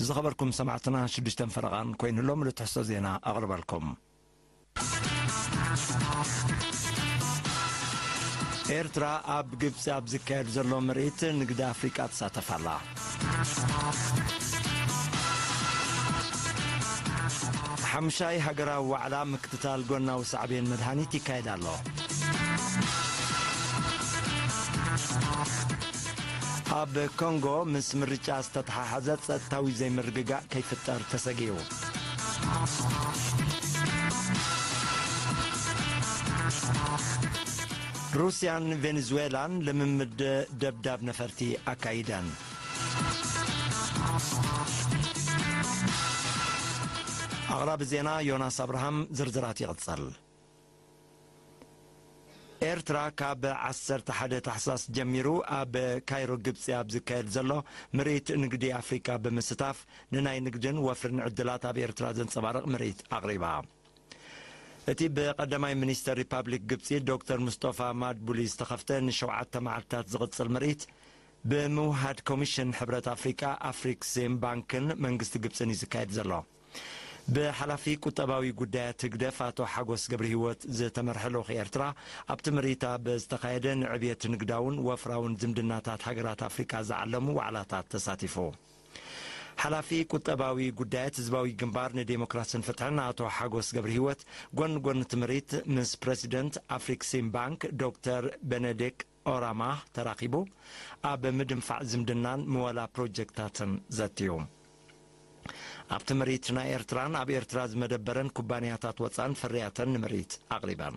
ዝኸበርኩም ሰማዕትና፣ ሽዱሽተን ፈረቓን ኮይኑ ኣሎ። ምሉእ ትሕዝቶ ዜና ኣቕርበልኩም። ኤርትራ ኣብ ግብጺ ኣብ ዝካየድ ዘሎ ምርኢት ንግዲ ኣፍሪቃ ትሳተፍ ኣላ። ሓምሻይ ሃገራዊ ዋዕላ ምክትታል ጎናዊ ሳዕቤን መድሃኒት ይካየድ ኣሎ። ኣብ ኮንጎ ምስ ምርጫ ዝተተሓሓዘ ጸጥታዊ ዘይምርግጋእ ከይፍጠር ተሰጊኡ። ሩስያን ቬኔዙዌላን ልምምድ ደብዳብ ነፈርቲ ኣካይደን። ኣቕራቢ ዜና ዮናስ ኣብርሃም፣ ዝርዝራት ይቕጸል። ኤርትራ ካብ ዓሰርተ ሓደ ታሕሳስ ጀሚሩ ኣብ ካይሮ ግብጺ ኣብ ዝካየድ ዘሎ ምርኢት ንግዲ ኣፍሪቃ ብምስታፍ ንናይ ንግድን ወፍርን ዕድላት ኣብ ኤርትራ ዘንጸባርቕ ምርኢት ኣቕሪባ። እቲ ብቀዳማይ ሚኒስተር ሪፓብሊክ ግብጺ ዶክተር ሙስጦፋ ማድቡሊ ዝተኸፍተ ንሸውዓተ መዓልታት ዝቕጽል ምርኢት ብምውሃድ ኮሚሽን ሕብረት ኣፍሪቃ፣ ኣፍሪክስን ባንክን መንግስቲ ግብጽን እዩ ዝካየድ ዘሎ። ብሓላፊ ቁጠባዊ ጉዳያት ህግደፍ ኣቶ ሓጎስ ገብረ ህይወት ዝተመርሐ ልኡኽ ኤርትራ ኣብቲ ምርኢት ኣብ ዝተኻየደ ንዕብየት ንግዳውን ወፍራውን ዝምድናታት ሃገራት ኣፍሪቃ ዝዓለሙ ዋዕላታት ተሳቲፉ። ሓላፊ ቁጠባዊ ጉዳያት ህዝባዊ ግንባር ንዴሞክራስን ፍትሕን ኣቶ ሓጎስ ገብረ ህይወት ጎን ጎን እቲ ምርኢት ምስ ፕረዚደንት ኣፍሪክሲን ባንክ ዶክተር ቤነዲክ ኦራማ ተራኺቡ ኣብ ምድንፋዕ ዝምድናን ምወላ ፕሮጀክታትን ዘትዩ። ኣብቲ ምርኢት ናይ ኤርትራን ኣብ ኤርትራ ዝመደበረን ኩባንያታት ወጻን ፍርያተን ንምርኢት ኣቕሪበን።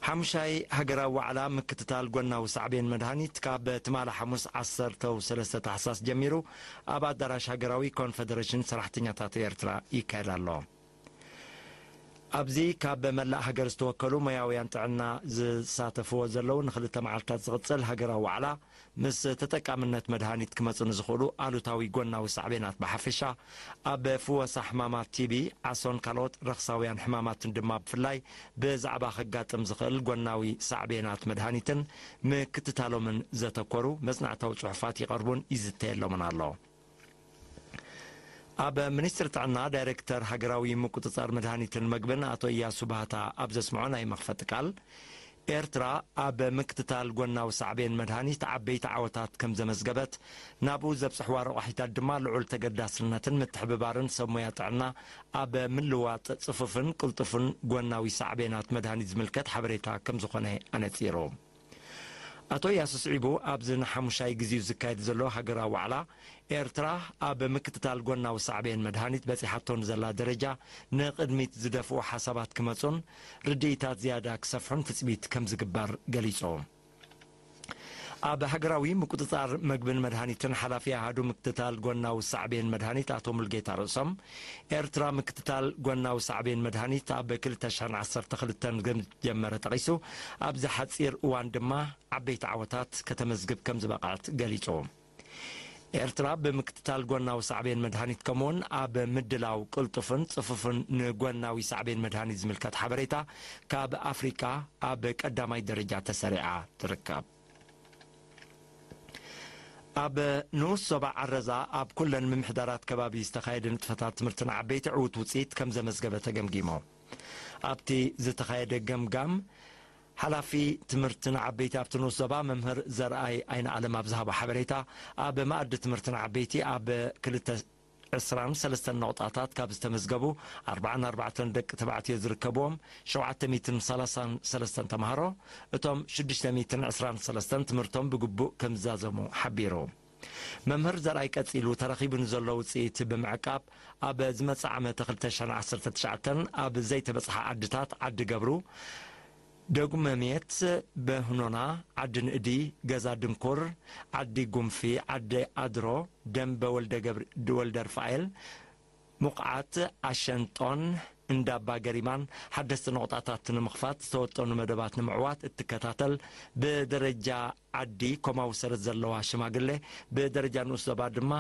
ሓሙሻይ ሃገራዊ ዋዕላ ምክትታል ጎናዊ ሳዕቤን መድሃኒት ካብ ትማሊ ሓሙስ ዓሰርተ ሰለስተ ታሕሳስ ጀሚሩ ኣብ ኣዳራሽ ሃገራዊ ኮንፈደሬሽን ሰራሕተኛታት ኤርትራ ይካየድ ኣሎ። ኣብዚ ካብ መላእ ሃገር ዝተወከሉ ሞያውያን ጥዕና ዝሳተፍዎ ዘለዉ ንክልተ መዓልታት ዝቕጽል ሃገራዊ ዋዕላ ምስ ተጠቃምነት መድሃኒት ክመጹ ንዝኽእሉ ኣሉታዊ ጎናዊ ሳዕቤናት ብሓፈሻ፣ ኣብ ፍወሳ ሕማማት ቲቢ፣ ዓሶን ካልኦት ረኽሳውያን ሕማማትን ድማ ብፍላይ ብዛዕባ ከጋጥም ዝኽእል ጎናዊ ሳዕቤናት መድሃኒትን ምክትታሎምን ዘተኮሩ መጽናዕታዊ ጽሑፋት ይቐርቡን ይዝተየሎምን ኣሎ። ኣብ ሚኒስትሪ ጥዕና ዳይሬክተር ሃገራዊ ምቁጽጻር መድሃኒትን መግብን ኣቶ እያሱ ባህታ ኣብ ዘስምዖ ናይ መኽፈቲ ቃል፣ ኤርትራ ኣብ ምክትታል ጎናዊ ሳዕቤን መድሃኒት ዓበይቲ ዓወታት ከም ዘመዝገበት፣ ናብኡ ዘብጽሕዋ ረቋሒታት ድማ ልዑል ተገዳስነትን ምትሕብባርን ሰብ ሞያ ጥዕና ኣብ ምልዋጥ ጽፉፍን ቅልጡፍን ጎናዊ ሳዕቤናት መድሃኒት ዝምልከት ሓበሬታ ከም ዝኾነ ኣነጺሩ። ኣቶ እያሱ ስዒቡ፣ ኣብዚ ንሓሙሻይ ግዜኡ ዝካየድ ዘሎ ሃገራዊ ዋዕላ፣ ኤርትራ ኣብ ምክትታል ጎናዊ ሳዕቤን መድሃኒት በጺሓቶ ንዘላ ደረጃ ንቕድሚት ዝደፍኡ ሓሳባት ክመጹን ርድኢታት ዝያዳ ክሰፍሑን ትጽቢት ከም ዝግበር ገሊጹ። ኣብ ሃገራዊ ምቁጽጻር መግብን መድሃኒትን ሓላፊ ኣሃዱ ምክትታል ጎናዊ ሳዕቤን መድሃኒት ኣቶ ሙልጌታ ርእሶም፣ ኤርትራ ምክትታል ጎናዊ ሳዕቤን መድሃኒት ኣብ ክልተ ሽሕን ዓሰርተ ክልተን ከም ዝጀመረ ጠቒሱ፣ ኣብዚ ሓጺር እዋን ድማ ዓበይቲ ዓወታት ከተመዝግብ ከም ዝበቕዐት ገሊጹ። ኤርትራ ብምክትታል ጎናዊ ሳዕቤን መድሃኒት ከምኡውን ኣብ ምድላው ቅልጡፍን ጽፉፍን ንጎናዊ ሳዕቤን መድሃኒት ዝምልከት ሓበሬታ ካብ ኣፍሪቃ ኣብ ቀዳማይ ደረጃ ተሰሪዓ ትርከብ። ኣብ ንኡስ ዞባ ዓረዛ ኣብ ኩለን ምምሕዳራት ከባቢ ዝተኻየደ ንጥፈታት ትምህርቲ ንዓበይቲ ዕዉት ውጽኢት ከም ዘመዝገበ ተገምጊሙ። ኣብቲ ዝተኻየደ ገምጋም፣ ሓላፊ ትምህርቲ ንዓበይቲ ኣብቲ ንኡስ ዞባ መምህር ዘርኣይ ኣይንኣለም ኣብ ዝሃቦ ሓበሬታ፣ ኣብ መኣዲ ትምህርቲ ንዓበይቲ ኣብ ክልተ ዕስራን ሰለስተን ነቑጣታት ካብ ዝተመዝገቡ ኣርባዓን ኣርባዕተን ደቂ ተባዕትዮ ዝርከብዎም ሸውዓተ ሚእትን ሰላሳን ሰለስተን ተምሃሮ፣ እቶም ሽዱሽተ ሚእትን ዕስራን ሰለስተን ትምህርቶም ብግቡእ ከም ዝዛዘሙ ሓቢሩ። መምህር ዘርኣይ ቀጺሉ፣ ተረኺቡ ንዘሎ ውጽኢት ብምዕቃብ፣ ኣብ ዝመጽእ ዓመተ ክልተ ሽሕን ዓሰርተ ትሽዓተን ኣብ ዘይተበጽሓ ዓድታት ዓዲ ገብሩ፣ ደጉመሜት፣ በህኖና፣ ዓዲ ንእዲ፣ ገዛ ድንኩር፣ ዓዲ ጉንፊ፣ ዓዲ ኣድሮ፣ ደንበ ወልደ ገብር-፣ ወልደ ርፋኤል፣ ሙቕዓት፣ ኣሸንጦን፣ እንዳባ ገሪማን ሓደስቲ ነቑጣታት ንምኽፋት ዝተወጠኑ መደባት ንምዕዋት እትከታተል ብደረጃ ዓዲ ኮማዊ ሰረት ዘለዋ ሽማግሌ፣ ብደረጃ ንኡስ ዞባ ድማ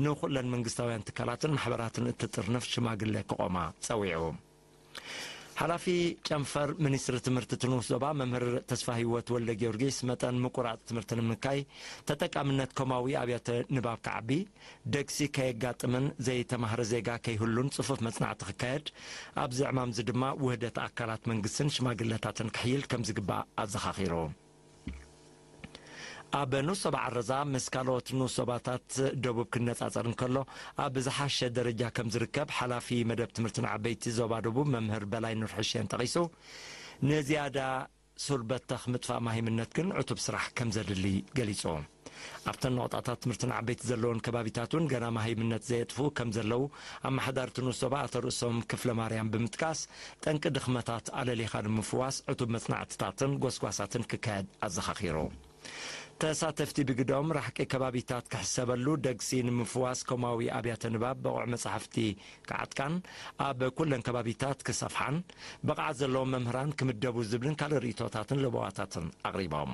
ንኹለን መንግስታውያን ትካላትን ማሕበራትን እትጥርንፍ ሽማግሌ ክቖማ ጸዊዑ። ሓላፊ ጨንፈር ሚኒስትሪ ትምህርቲ እቲ ንኡስ ዞባ መምህር ተስፋሂወት ወልደ ጊዮርጊስ፣ መጠን ምቁራጽ ትምህርቲ ንምንካይ፣ ተጠቃምነት ኮማዊ ኣብያተ ንባብ ክዓቢ፣ ደግሲ ከየጋጥምን ዘይተማህረ ዜጋ ከይህሉን ጽፉፍ መጽናዕቲ ክካየድ፣ ኣብዚ ዕማምዚ ድማ ውህደት ኣካላት መንግስትን ሽማግለታትን ክሕይል ከም ዝግባእ ኣዘኻኺሩ። ኣብ ንኡስ ዞባ ዓረዛ ምስ ካልኦት ንኡስ ዞባታት ደቡብ ክነጻጸር እንከሎ፣ ኣብ ዝሓሸ ደረጃ ከም ዝርከብ ሓላፊ መደብ ትምህርቲ ንዓበይቲ ዞባ ደቡብ መምህር በላይ ኑርሕሽን ጠቒሱ፣ ንዝያዳ ሱር በተኽ ምጥፋእ ማሂምነት ግን ዕቱብ ስራሕ ከም ዘድሊ ገሊጹ። ኣብተን ነቑጣታት ትምህርቲ ንዓበይቲ ዘለውን ከባቢታት እውን ገና ማሂምነት ዘየጥፍኡ ከም ዘለዉ ኣመሓዳሪ እቲ ንኡስ ዞባ ኣቶ ርእሶም ክፍለ ማርያም ብምጥቃስ፣ ጠንቂ ድኽመታት ኣለሊኻ ንምፍዋስ ዕቱብ መጽናዕትታትን ጎስጓሳትን ክካየድ ኣዘኻኺሩ። ተሳተፍቲ ብግደኦም፣ ራሕቂ ከባቢታት ክሕሰበሉ፣ ደግሲ ንምፍዋስ ኮማዊ ኣብያተ ንባብ፣ ብቑዕ መጻሕፍቲ ክዓጥቃን ኣብ ኩለን ከባቢታት ክሰፍሓን፣ ብቕዓት ዘለዎም መምህራን ክምደቡ ዝብልን ካልእ ርእይቶታትን ለበዋታትን ኣቕሪቦም።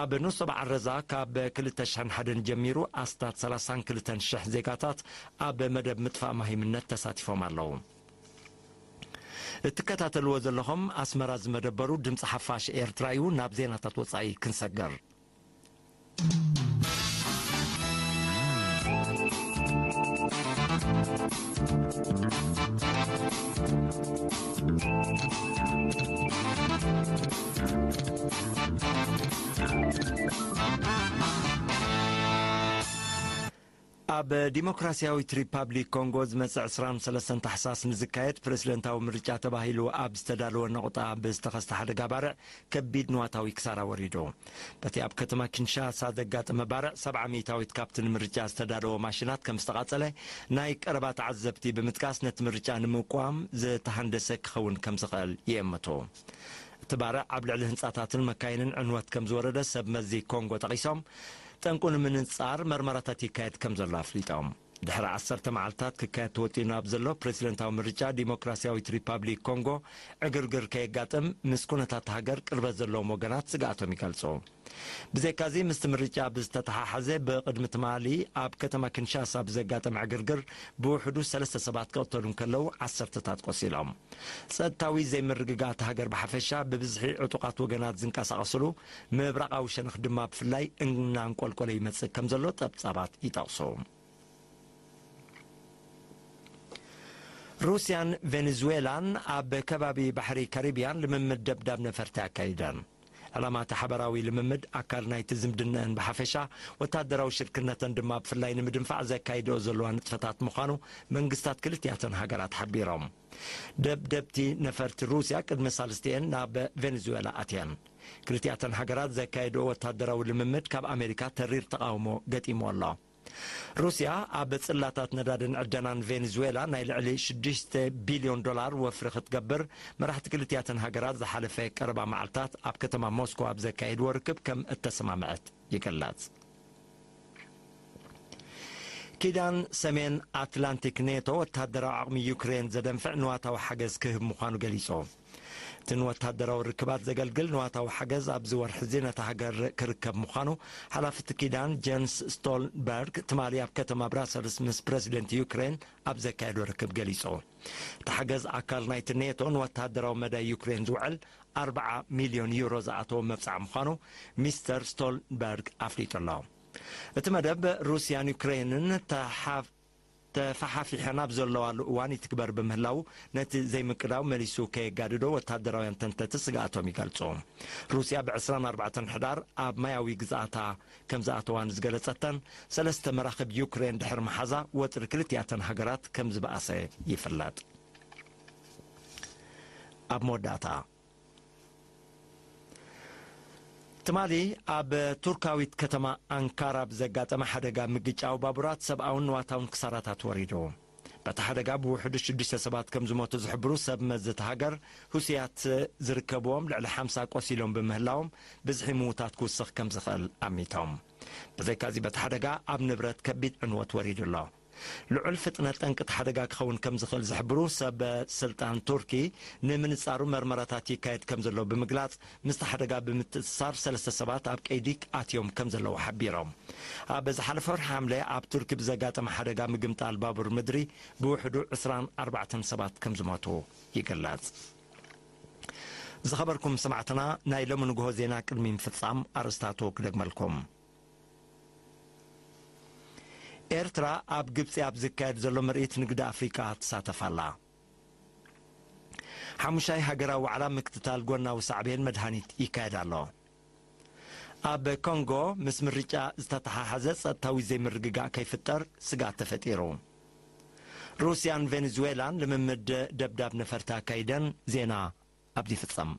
ኣብ ንኡስ ዞባ ዓረዛ ካብ ክልተ ሽሕን ሓደን ጀሚሩ ኣስታት ሰላሳን ክልተን ሽሕ ዜጋታት ኣብ መደብ ምጥፋእ ማሂምነት ተሳቲፎም ኣለዉ። እትከታተልዎ ዘለኹም ኣስመራ ዝመደበሩ ድምፂ ሓፋሽ ኤርትራ እዩ። ናብ ዜናታት ወፃኢ ክንሰገር። ኣብ ዲሞክራሲያዊት ሪፓብሊክ ኮንጎ ዝመጽእ ዕስራን ሰለስተን ታሕሳስ ንዝካየድ ፕሬዝደንታዊ ምርጫ ተባሂሉ ኣብ ዝተዳለወ ነቑጣ ብዝተኸስተ ሓደጋ ባርዕ ከቢድ ንዋታዊ ክሳራ ወሪዱ። በቲ ኣብ ከተማ ኪንሻሳ ዘጋጠመ ባርዕ፣ ሰብዓ ሚእታዊት ካብቲ ንምርጫ ዝተዳለወ ማሽናት ከም ዝተቓጸለ ናይ ቀረባ ተዓዘብቲ ብምጥቃስ፣ ነቲ ምርጫ ንምቅዋም ዝተሃንደሰ ክኸውን ከም ዝኽእል ይእምቱ። እቲ ባርዕ ኣብ ልዕሊ ህንጻታትን መካይንን ዕንወት ከም ዝወረደ ሰብ መዚ ኮንጎ ጠቒሶም፣ ጠንቁ ንምንጻር መርመራታት ይካየድ ከም ዘሎ ኣፍሊጦም። ድሕሪ ዓሰርተ መዓልታት ክካየድ ተወጢኑ ኣብ ዘሎ ፕሬዝደንታዊ ምርጫ ዲሞክራሲያዊት ሪፓብሊክ ኮንጎ ዕግርግር ከየጋጥም ምስ ኩነታት ሃገር ቅርበት ዘለዎም ወገናት ስግኣቶም ይገልጹ። ብዘይካዚ ምስቲ ምርጫ ብዝተተሓሓዘ ብቕድሚ ትማሊ ኣብ ከተማ ኪንሻሳ ብዘጋጠመ ዕግርግር ብውሕዱ ሰለስተ ሰባት ክቕተሉ እንከለዉ ዓሰርተታት ቆሲሎም። ጸጥታዊ ዘይምርግጋእ እታ ሃገር ብሓፈሻ ብብዝሒ ዕጡቓት ወገናት ዝንቀሳቐስሉ ምብራቓዊ ሸነኽ ድማ ብፍላይ እናንቆልቆለ ይመጽእ ከም ዘሎ ጸብጻባት ይጠቕሱ። ሩስያን ቬኔዙዌላን ኣብ ከባቢ ባሕሪ ካሪብያን ልምምድ ደብዳብ ነፈርቲ ኣካይደን። ዕላማ እቲ ሓበራዊ ልምምድ ኣካል ናይቲ ዝምድነአን ብሓፈሻ፣ ወታደራዊ ሽርክነተን ድማ ብፍላይ ንምድንፋዕ ዘካይድኦ ዘለዋ ንጥፈታት ምዃኑ መንግስታት ክልቲኣተን ሃገራት ሓቢሮም። ደብደብቲ ነፈርቲ ሩስያ ቅድሚ ሳልስቲኤን ናብ ቬኔዙዌላ ኣትየን። ክልቲኣተን ሃገራት ዘካየድኦ ወታደራዊ ልምምድ ካብ ኣሜሪካ ተሪር ተቓውሞ ገጢምዎ ኣሎ። ሩስያ ኣብ ጽላታት ነዳድን ዕደናን ቬኔዙዌላ ናይ ልዕሊ ሽዱሽተ ቢልዮን ዶላር ወፍሪ ክትገብር መራሕቲ ክልቲኣተን ሃገራት ዝሓለፈ ቀረባ መዓልታት ኣብ ከተማ ሞስኮ ኣብ ዘካየድዎ ርክብ ከም እተሰማምዐት ይግለጽ። ኪዳን ሰሜን ኣትላንቲክ ኔቶ ወታደራዊ ዓቕሚ ዩክሬን ዘደንፍዕ ንዋታዊ ሓገዝ ክህብ ምዃኑ ገሊጹ። እቲ ንወታደራዊ ርክባት ዘገልግል ንዋታዊ ሓገዝ ኣብዚ ወርሒ እዚ ነታ ሃገር ክርከብ ምዃኑ ሓላፊ እቲ ኪዳን ጀንስ ስቶልንበርግ ትማሊ ኣብ ከተማ ብራሰልስ ምስ ፕረዚደንት ዩክሬን ኣብ ዘካየዶ ርክብ ገሊጹ። እቲ ሓገዝ ኣካል ናይቲ ኔቶ ንወታደራዊ መዳይ ዩክሬን ዝውዕል ኣርብዓ ሚልዮን ዩሮ ዝኣተወ መብጽዓ ምዃኑ ሚስተር ስቶልንበርግ ኣፍሊጡ ኣሎ። እቲ መደብ ሩስያን ዩክሬንን ተሓፍ ተፋሓፊሐን ኣብ ዘለዋሉ እዋን ይትግበር ብምህላዉ፣ ነቲ ዘይምቅዳው መሊሱ ከየጋድዶ ወታደራውያን ተንተቲ ስግኣቶም ይገልጹ። ሩስያ ብ ዕስራን ኣርባዕተን ሕዳር ኣብ ማያዊ ግዝኣታ ከም ዝኣተዋ ንዝገለጸተን ሰለስተ መራኽብ ዩክሬን ድሕሪ ምሓዛ፣ ወጥሪ ክልቲኣተን ሃገራት ከም ዝበኣሰ ይፍለጥ። ኣብ መወዳእታ፣ ትማሊ ኣብ ቱርካዊት ከተማ ኣንካራ ብዘጋጠመ ሓደጋ ምግጫው ባቡራት ሰብኣውን ንዋታውን ክሳራታት ወሪዱ። በቲ ሓደጋ ብውሕዱ ሽዱሽተ ሰባት ከም ዝሞቱ ዝሕብሩ ሰብ መዚ እታ ሃገር፣ ሁሲያት ዝርከብዎም ልዕሊ ሓምሳ ቆሲሎም ብምህላዎም ብዝሒ ምዉታት ክውስኽ ከም ዝኽእል ኣሚቶም። ብዘይካዚ በቲ ሓደጋ ኣብ ንብረት ከቢድ ዕንወት ወሪዱ ኣሎ። ልዑል ፍጥነት ጠንቂ እቲ ሓደጋ ክኸውን ከም ዝኽእል ዝሕብሩ ሰብ ስልጣን ቱርኪ፣ ንምንጻሩ መርመራታት ይካየድ ከም ዘሎ ብምግላጽ፣ ምስቲ ሓደጋ ብምትእስሳር ሰለስተ ሰባት ኣብ ቀይዲ ኣትዮም ከም ዘለዉ ሓቢሮም። ኣብ ዝሓለፈ ወርሒ ሓምለ ኣብ ቱርኪ ብዘጋጠመ ሓደጋ ምግምጣል ባቡር ምድሪ ብውሕዱ ዕስራን ኣርባዕተን ሰባት ከም ዝሞቱ ይግለጽ። ዝኸበርኩም ሰማዕትና፣ ናይ ሎሚ ንግሆ ዜና ቅድሚ ምፍጻም ኣርእስታቱ ክደግመልኩም። ኤርትራ ኣብ ግብጺ ኣብ ዝካየድ ዘሎ ምርኢት ንግዲ ኣፍሪቃ ትሳተፍ ኣላ። ሓሙሻይ ሃገራዊ ዋዕላ ምክትታል ጎናዊ ሳዕቤን መድሃኒት ይካየድ ኣሎ። ኣብ ኮንጎ ምስ ምርጫ ዝተተሓሓዘ ጸጥታዊ ዘይምርግጋእ ከይፍጠር ስግኣት ተፈጢሩ። ሩስያን ቬኔዙዌላን ልምምድ ደብዳብ ነፈርቲ ኣካይደን። ዜና ኣብዚ ይፍጸም።